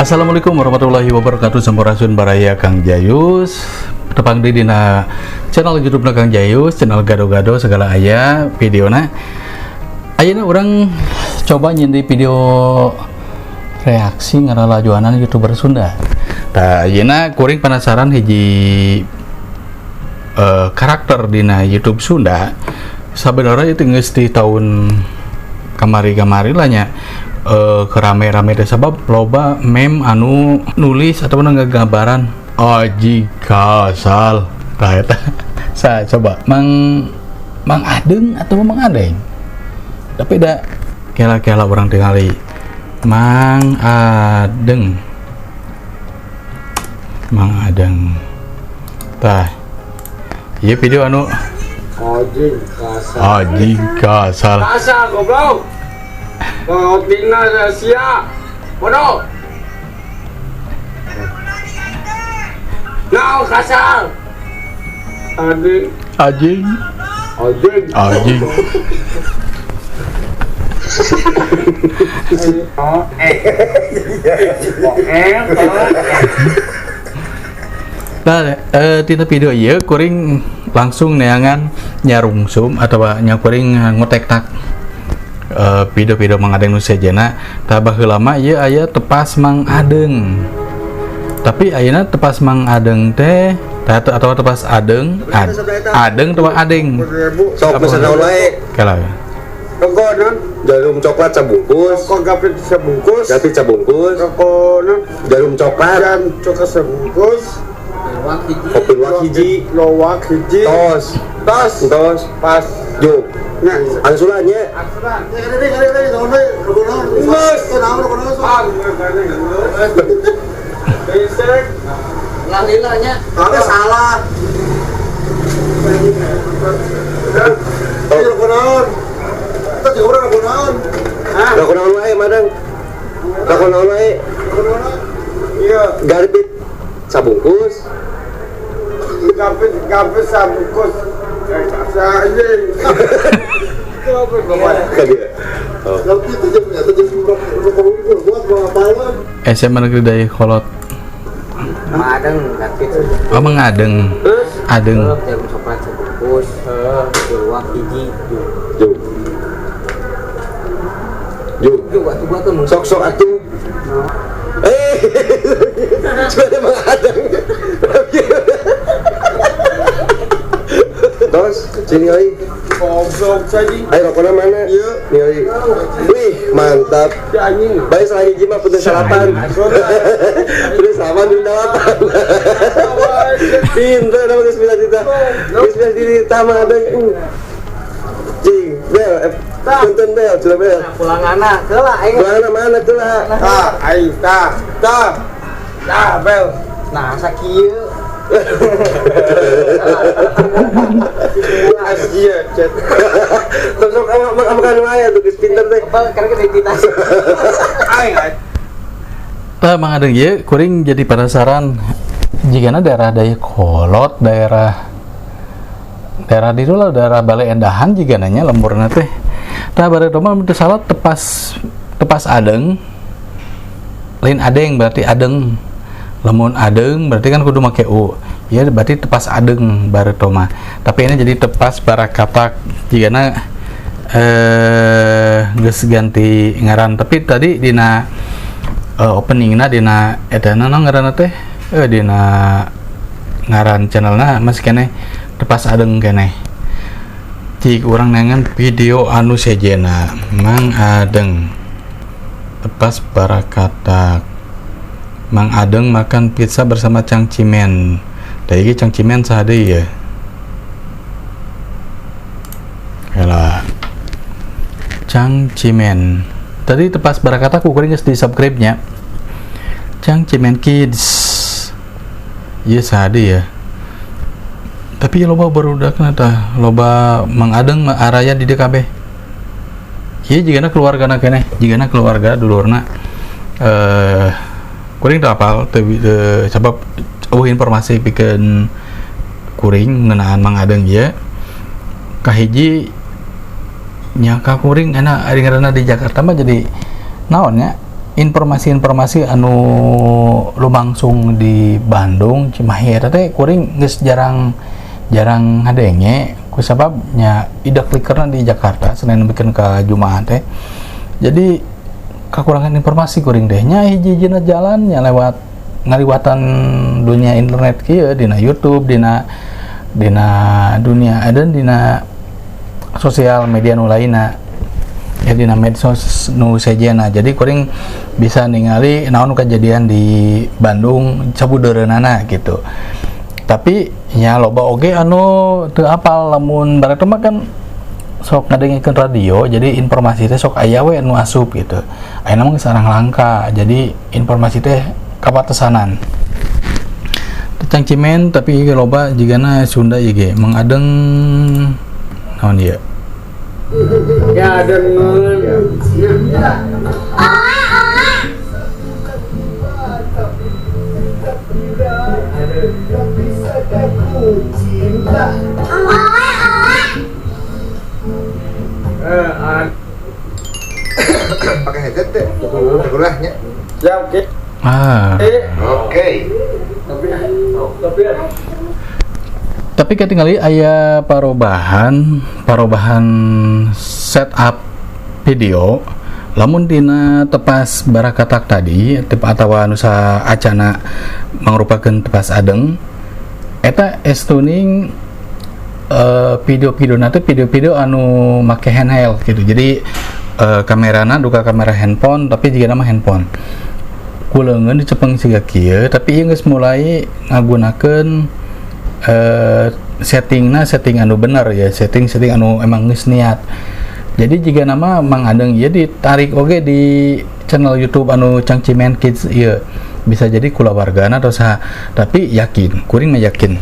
Assalamualaikum warahmatullahi wabarakatuh. Sampurasun baraya Kang Jayus. Tepang di dina channel YouTube Kang Jayus, channel gado-gado segala aya videona. Ayeuna urang coba nyieun video reaksi ngaralajuanan YouTuber Sunda. Tah, ayeuna kuring penasaran hiji karakter dina YouTube Sunda. Sabenerna itu geus di tahun kamari-kamari lah nya, kerame-rame teh sabab loba meme anu nulis atau ngagabaran Aji Kasal. Tah, eta saya coba Mang Mang Adeng atau Mang Adeng, tapi da kela-kela urang tingali Mang Adeng, Mang Adeng. Tah, ieu video anu Anjing kasar. Aji Kasal. Kasar goblok. Pengotina sia. Bodoh. Nah, kasar. Anjing. Anjing. Anjing. Anjing. Oh, eh. Oh, eh. Nah, tina video ieu kuring langsung neangan nyarungsum atau nya kuring ngotek-tak video-video Mang Adeng nu sejena. Tah, baheula mah ieu aya tepas Mang Adeng, tapi ayeuna tepas Mang Adeng teh atau tepas Adeng Adeng atau Adeng. Sok mesen naon wae? Kala. Rokok non. Jarum coklat sabungkus. Rokok gapit sebungkus. Gapit sabungkus. Rokok non. Jarum coklat. Jarum coklat sebungkus. Kopi luwak hiji. Luwak hiji. Tos. Tos. Tos. Pas. Juk. Nya. Angsulan nya. Nges. Besek. Lalilanya. Ada salah. Hah? Rokok naon wae, Madang? Rokok naon wae? Iya. Garbit sabungkus. Gapit gapit sabungkus. Anjing. Ka dia. Oh. SMA Negeri Dayeuhkolot. Madeng gapit. Oh, Mang Adeng. Terus Adeng. Jarum coklat sebungkus. Luwak hiji. Juk. Juk. Juk atuh gua tuh. Sok-sok atuh. Eh, sebenarnya Mang Adeng. Tos, sini oi. Goblok saja. Ayo rokoknya mana? Iya. Nih oi. Wih, mantap. Si anjing. Baik salah hiji mah putus salapan. Putus salapan putus dalapan. Pinter nama geus bisa dita. Geus bisa dita Mang Adeng. Cing, bel, punten bel, sudah bel. Pulang anak, kelah aing. Mana mana tuh lah. Tah, aing tah, tah. Tah, bel. Nah, sakieu. Asia, cet. Sok sok ama kan wae tuh geus pinter teh. Kebal karena identitas. Aing. Tah, Mang Adeng ieu kuring jadi penasaran jigana daerah Dayeuhkolot, daerah daerah di lah, daerah Balai Endahan jigana nya lemburna teh. Tah, bareto mah teu salah tepas tepas Adeng, lain Adeng, berarti Adeng. Lamun Adeng berarti kan kudu make u ya, berarti tepas Adeng bareto mah, tapi ini jadi tepas Barakatak jigana geus ganti ngaran. Tapi tadi dina openingna, dina eta naon ngaranna teh, dina ngaran channelna masih keneh tepas Adeng keneh. Cik urang neangan video anu sejena Mang Adeng tepas Barakatak. Mang Adeng makan pizza bersama Cang Cimen. Da iki Cang Cimen saha deui ya? Helah. Cang Cimen. Tadi tepas Barakatak ku kuring geus di subscribe nya. Cang Cimen Kids. Ieu saha deui ya? Tapi loba barudakna tah, loba Mang Adeng mah araya di dieu kabeh. Ieu jigana keluargana keneh, jigana keluarga dulurna. Kuring teu apal teu, sabab eueuh informasi pikeun kuring ngeunaan Mang Adeng ieu. Kahiji nya ka kuring enak ari ngaranna di Jakarta mah jadi naon nya. Informasi-informasi anu lumangsung di Bandung, Cimahi eta teh kuring geus jarang jarang ngadenge kusabab nya idak likerna di Jakarta Senin bikin ke Jumat teh. Jadi kekurangan informasi kuring teh nya, hiji-hijina jalan nya lewat ngaliwatan dunia internet kieu, dina YouTube, dina dina dunia dan dina sosial media nu lainna ya, dina medsos nu sejena. Jadi kuring bisa ningali naon kejadian di Bandung sabudeureunana gitu. Tapi nya loba oge anu teu apal. Lamun bareto mah kan sok ngadengekeun radio, jadi informasi teh sok aya we anu asup gitu. Ayeuna mah geus arang langka, jadi informasi teh kawatesanan. Cangcimen tapi loba jigana Sunda ieu ge. Mang Adeng naon ieu? Ya dengan ya. Eh, Pakai headset deh. Baguslah nya. Ya oke. Ah. Oke. Tapi tapi Tapi ketinggali aya parobahan parobahan setup video. Lamun dina tepas barakatak tadi tip atawa nu acana mangrupakeun tepas adeng eta estuning, video-video nanti video-video anu make handheld gitu. Jadi kamerana duka kamera handphone, tapi jiga nama handphone ku leungeun dicepeng siga kieu. Tapi ieu geus mulai ngagunakeun settingna, setting anu bener ya, setting setting anu emang geus niat. Jadi jiga nama Mang Adeng ieu ditarik oge di channel YouTube anu Cangcimen Kids ieu, bisa jadi kulawargana atau saha. Tapi yakin, kuring mah yakin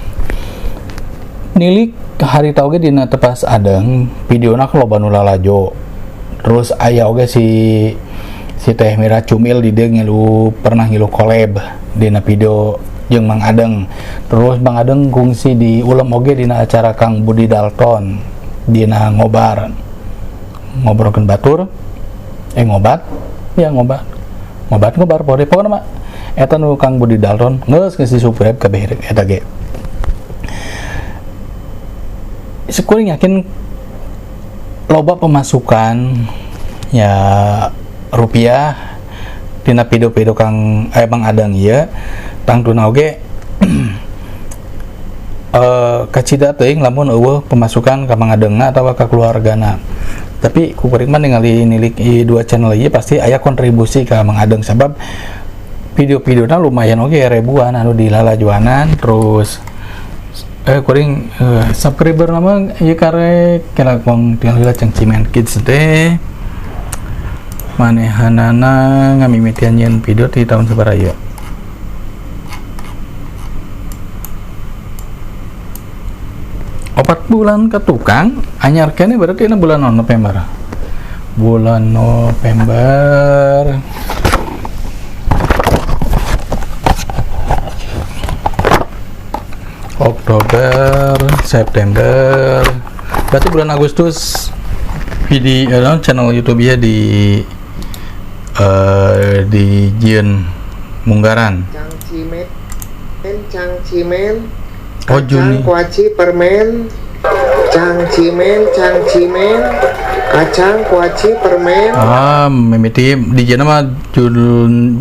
nilik hari tau ge dina tepas adeng videona loba nu lalajo. Terus aya oge si si Teh Mira Cumil di dieu ngilu, pernah ngilu collab dina video jeung Mang Adeng. Terus Mang Adeng kungsi di ulem oge dina acara Kang Budi Dalton dina ngobar ngobrolkeun batur, ngobat ya, ngobat ngobat ngobar pokoknya pokoknya mah eta nu Kang Budi Dalton geus geus di-subscribe kabeh eta ge. Kuring yakin loba pemasukan ya rupiah tina video-video Kang Bang Adeng ieu. Tangtuna oge kacida teuing lamun eueuh pemasukan ka Mang Adengna atawa ka keluargana. Tapi ku kuring mah ningali nilik ieu dua channel ieu pasti aya kontribusi ka Mang Adeng, sabab video-videona lumayan oge, ribuan anu dilalajuanan. Terus kuring subscriber nama ieu karek kira kong tinggal heula. Cangcimen Kids teh manehanana ngamimitian nyieun video di tahun sabaraha ieu? 4 bulan ke tukang anyar kene, berarti ini bulan November, bulan November, Oktober, September, berarti bulan Agustus video channel YouTube ya di jieun munggaran. Cangcimen, cangcimen, Oh, Juni. kacang kuaci permen, cangcimen, cangcimen, kacang kuaci permen. Ah, mimiti di jieun mah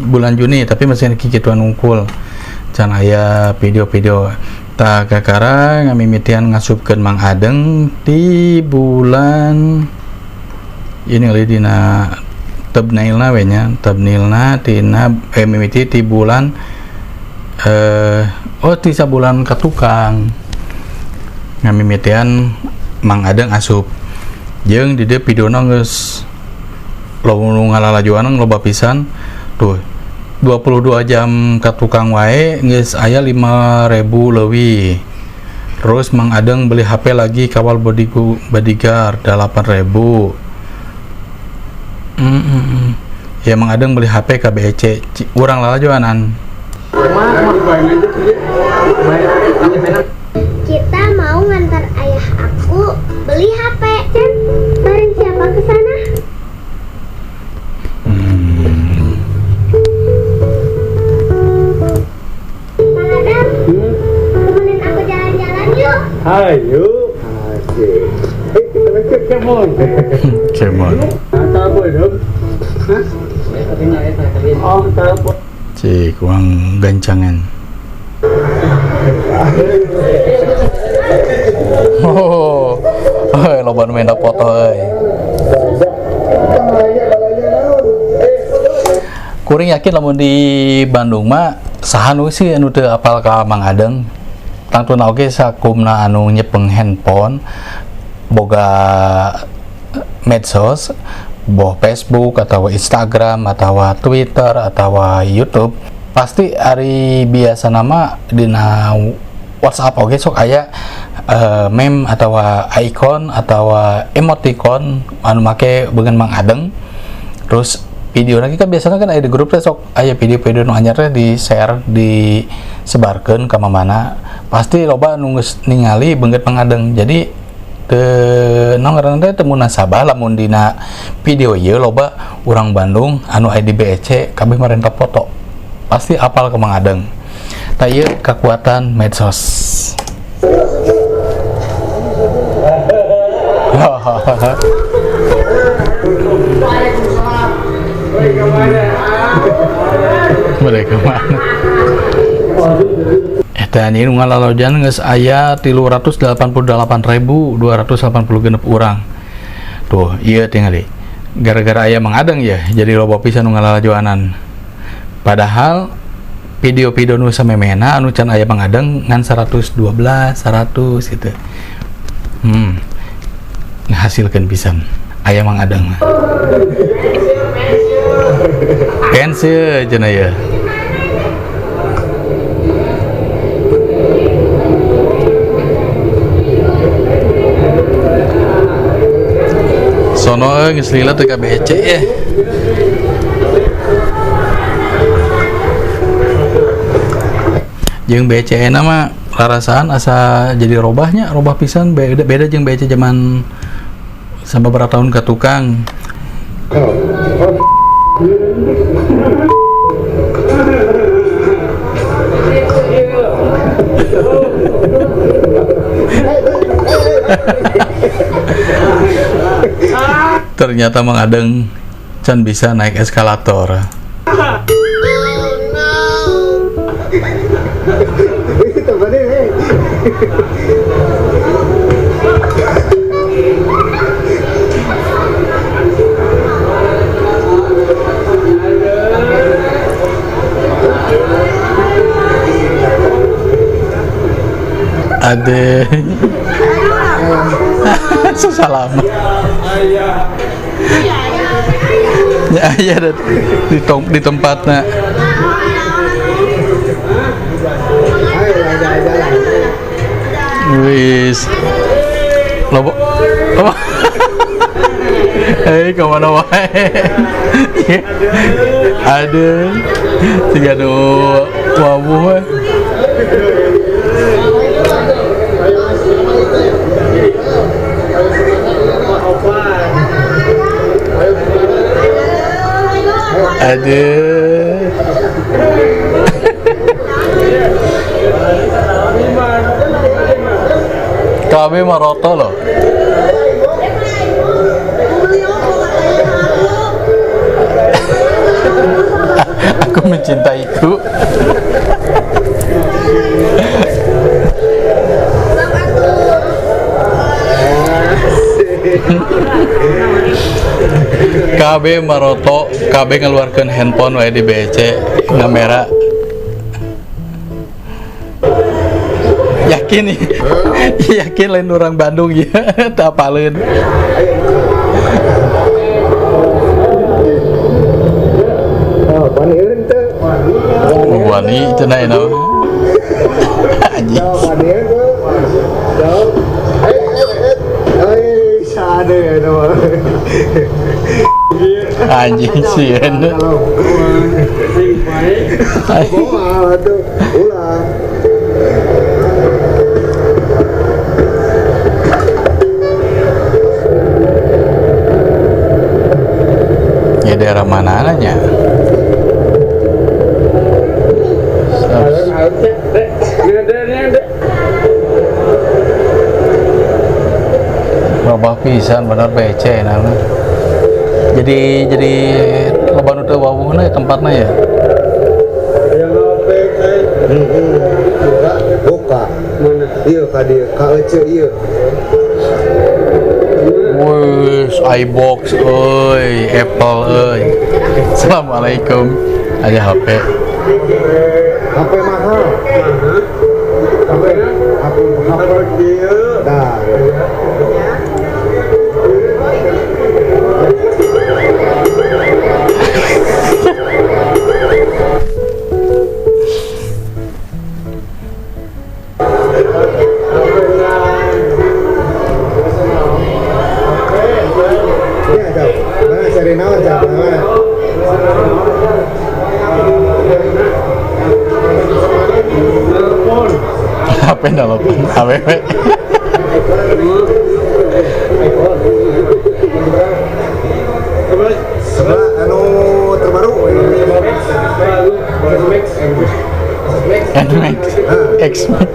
bulan Juni, tapi masih kikituan unggul can aya video-video. Tak kakara ngamimitian ngasupkeun Mang Adeng di bulan ini kali dina thumbnailna we nya, thumbnailna tina mimiti ti bulan oh ti sabulan ka tukang ngamimitian Mang Adeng asup. Jeung di dieu videona geus loba nu ngalalajuan, loba pisan tuh. 22 jam ka tukang wae geus aya 5000 leuwih. Terus Mang Adeng beli HP lagi, kawal bodyguard 8000. Ya, Mang Adeng beli HP KBC urang lalajuanan. Kita mau ngantar ayah aku beli HP. Cen, bareng siapa ke sana? Ayo. Kemon. Kemon. Cik, uang gancangan. Oh, loba nu minta foto euy. Kuring yakin lamun di Bandung mah saha nu sih anu teu apal ka Mang Adeng. Tangtuna oge sakumna anu nyepeng handphone boga medsos, boh Facebook atau Instagram atau Twitter atau YouTube, pasti ari biasa nama dina WhatsApp oge sok aya meme atau icon atau emoticon anu make beungeun Mang Adeng. Terus video lagi kan biasanya kan aya di grup teh sok aya video-video nu anyar teh di-share, disebarkeun ka mana-mana, pasti loba nu geus ningali beungeut Mang Adeng. Jadi teu naon ngaranna teh teu munasabah lamun dina video ieu loba urang Bandung anu aya di BEC kabeh marenta foto, pasti apal ke Mang Adeng. Tah ieu kekuatan medsos. Mereka mana? Eta ini nu ngalalojan geus aya 388.286 urang. Tuh, ieu tingali. Gara-gara aya Mang Adeng ya, jadi loba pisan nu ngalalajoanan. Padahal video-video nu samemehna anu can aya Mang Adeng ngan 112, 100 gitu. Ngahasilkeun pisan aya Mang Adeng mah. Pensil cenah ya. Sono geus lila teu ka BC ya. Jeung BC na mah rarasaan asa jadi robahnya, robah pisan beda, beda jeung BC zaman sababaraha tahun ka tukang. Ternyata Mang Adeng can bisa naik eskalator. Ade. Susah lama. Ya, ya di tempatnya. Wis. Lobo. Lobo. Hei, kemana wae? Aduh. Tiga dua wawuh. Aduh. Kami maroto loh. Aku mencintaiku. KB maroto, KB ngeluarkan handphone wae di BC kamera. Yakin nih, yakin lain orang Bandung ya, tak apaleun. Wani cenah eta. Anjing. Anjing sieun. Ya daerah mana nanya? Loba pisan bener BC nama. Jadi loba nu teu wawuhna ya tempatna ya. Buka. Mana? Iya ka dieu, ka ece ieu. Wih, iBox euy, Apple euy. Assalamualaikum. Ada HP. HP mahal. HP HP Nah. Ya, jauh. Mana cari naon, jauh. Mana? HP nelpon, AWW. Sebelah anu terbaru. Nmax, X-Max.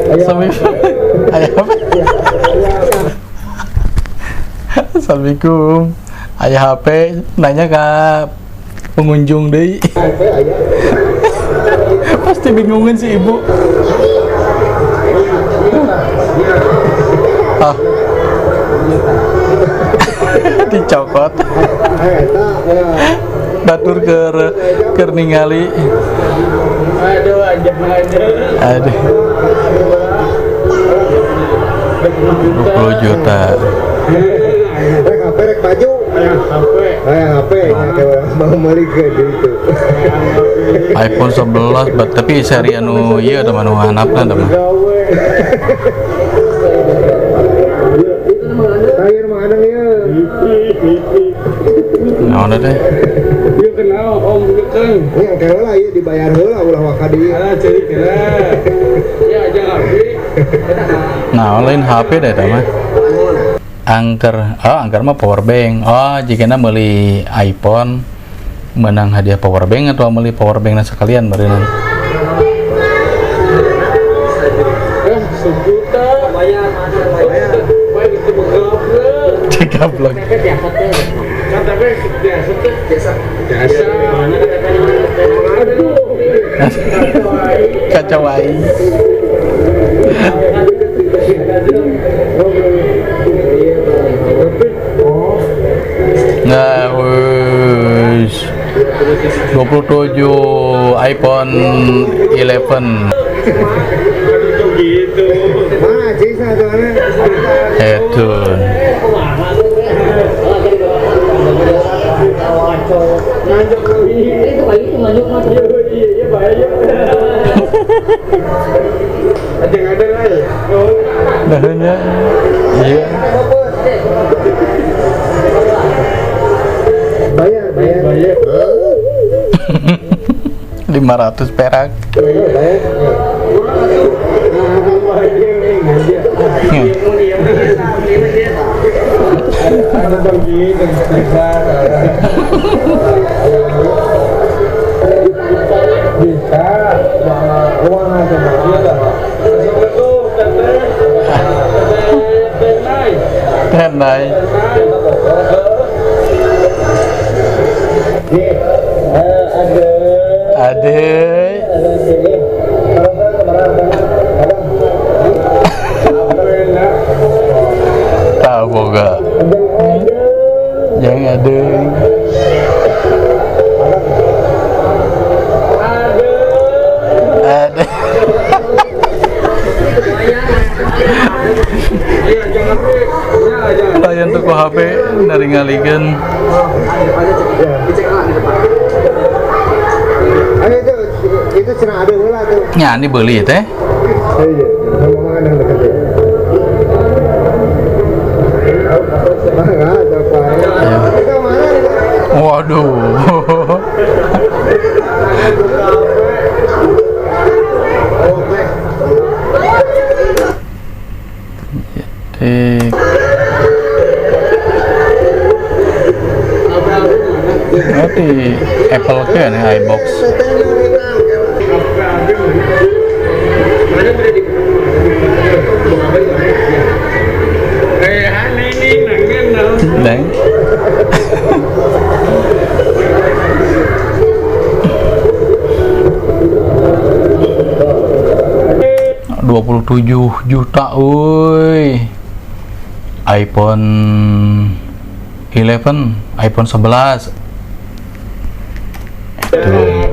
Assalamualaikum. Ayah HP. Assalamualaikum. Ayah HP nanya ke pengunjung deh. Pasti bingungin si ibu. Ah. Dicokot. Batur keur ningali. Aduh, Aduh. 20 juta. Rek HP rek baju. HP. Mau meuli ke gitu. iPhone 11 but, tapi seri anu ieu da mah nu handapna da mah. Tayar mah anang ieu. Naon teh? Ieu kenal Om Gekeng. Ieu engke heula ieu dibayar heula ulah waka deui. Ah, ceurik heula. Ya aja HP. Nah, lain HP deh eta mah. Angker, oh angker mah power bank. Oh, jikana meuli iPhone menang hadiah power bank atau meuli power bankna sekalian beureunan. Sejuta. Bayar, bayar. Bayar itu begablek. Digablek. KTP biasa biasa. Biasa. Kacau aing. Nah, wis 27 iPhone 11. Gitu. Mana Cisa tuh mana? Headphone. Dahnya. Iya. Bayar, bayar. 500 perak. Bayar. Tenai. Ade. Tahu boga. Yang ada. Ada. Layan toko HP naringalikeun. Itu cenah ada heula tuh. Nya ini beli teh. Iya, ngomong ada dekat. Waduh. Jadi Apple kan ya iBox. Neng. 27 juta, woi. iPhone 11, iPhone 11. Tuh.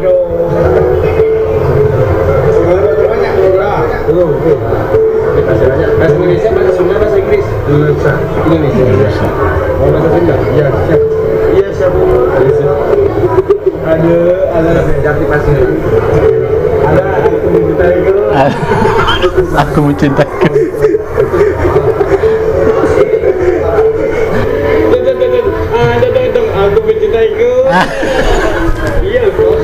Bahasa Indonesia, bahasa Sunda, bahasa Inggris. Indonesia. Indonesia. Oh, bahasa Sunda. Iya, siap. Iya, siap. Ada aktivasi. Ada aku mencintaiku. Aku mencintaiku. Ada dong, aku mencintaiku. Iya, bos.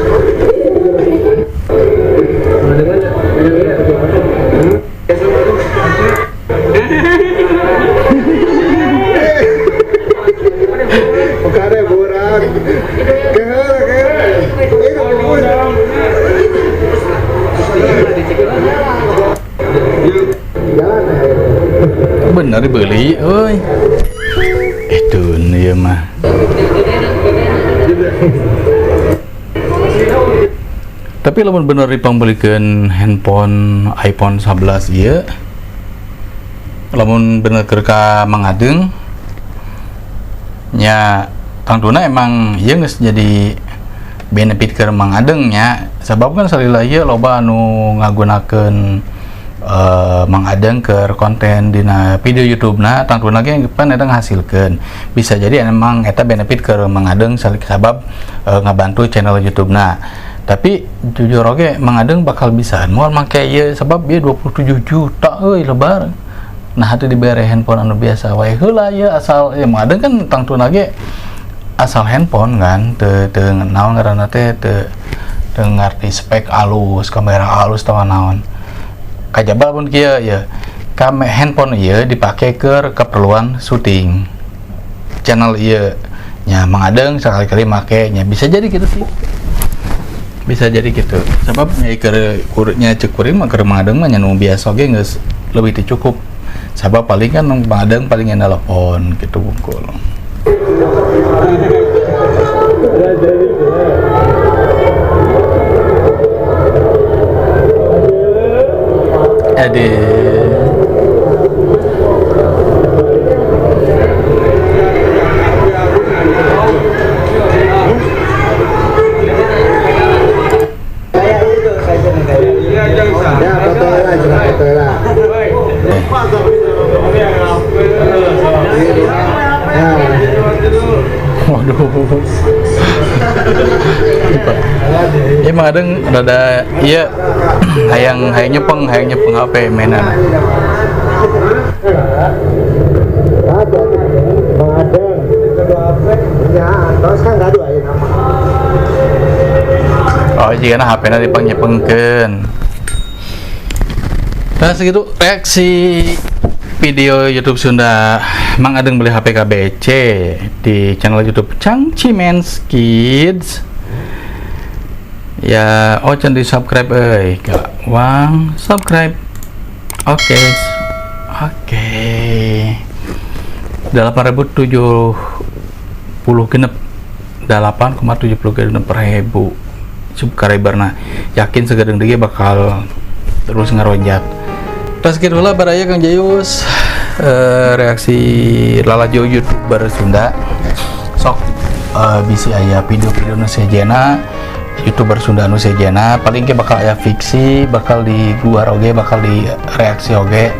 Bener dibeli, euy. Itu ieu mah. Tapi lamun bener dipangbelikeun handphone iPhone 11 ieu, lamun bener keur ka Mang Adeng nya tangtuna emang ieu geus jadi benefit keur Mang Adeng nya, sabab kan salila ieu loba anu ngagunakeun Mang Adeng keur konten dina video YouTube na, tangtuna ge pan eta ngahasilkeun. Bisa jadi emang eta benefit keur Mang Adeng sabab ngabantu channel YouTube na. Tapi jujur oge Mang Adeng bakal bisa moal make ieu sabab ieu 27 juta euy lebar. Nah hati dibere handphone anu biasa wae heula ieu asal ya Mang Adeng kan tangtuna ge asal handphone kan teu teu naon ngaranna teh teu teu ngarti spek alus, kamera alus atawa naon. Kajaba pun kieu ya, kame handphone ieu dipake keur keperluan syuting channel ieu nya Mang Adeng sekali-kali make nya bisa jadi gitu sih, bisa jadi gitu sebab nya keur kurnya ceuk kuring mah keur Mang Adeng mah nya nu biasa oge geus leuwih teu cukup sabab paling kan Mang Adeng paling nelpon gitu bungkul. Ade. Waduh. Ya Mang Adeng rada iya hayang hayang nyepeng HP mainan. Mang Adeng terus kan gaduh aya nama. Oh, jigana HP-na dipang-nyepengkeun. Nah, segitu reaksi video YouTube Sunda Mang Adeng beli HP KBC di channel YouTube Cangcimens Kids. Ya, oh jangan di subscribe euy. Wang subscribe. Oke. Oke. 8.070 genep. 8,70 genep ribu subscriber. Nah, yakin segadeng deui bakal terus ngeronjat. Terus gitu lah baraya Kang Jayus reaksi lalajo YouTuber Sunda. Sok bisi aya video-video nu sejena YouTuber Sunda nu sejena paling ke bakal aya fiksi, bakal di guar oge, bakal di reaksi oge.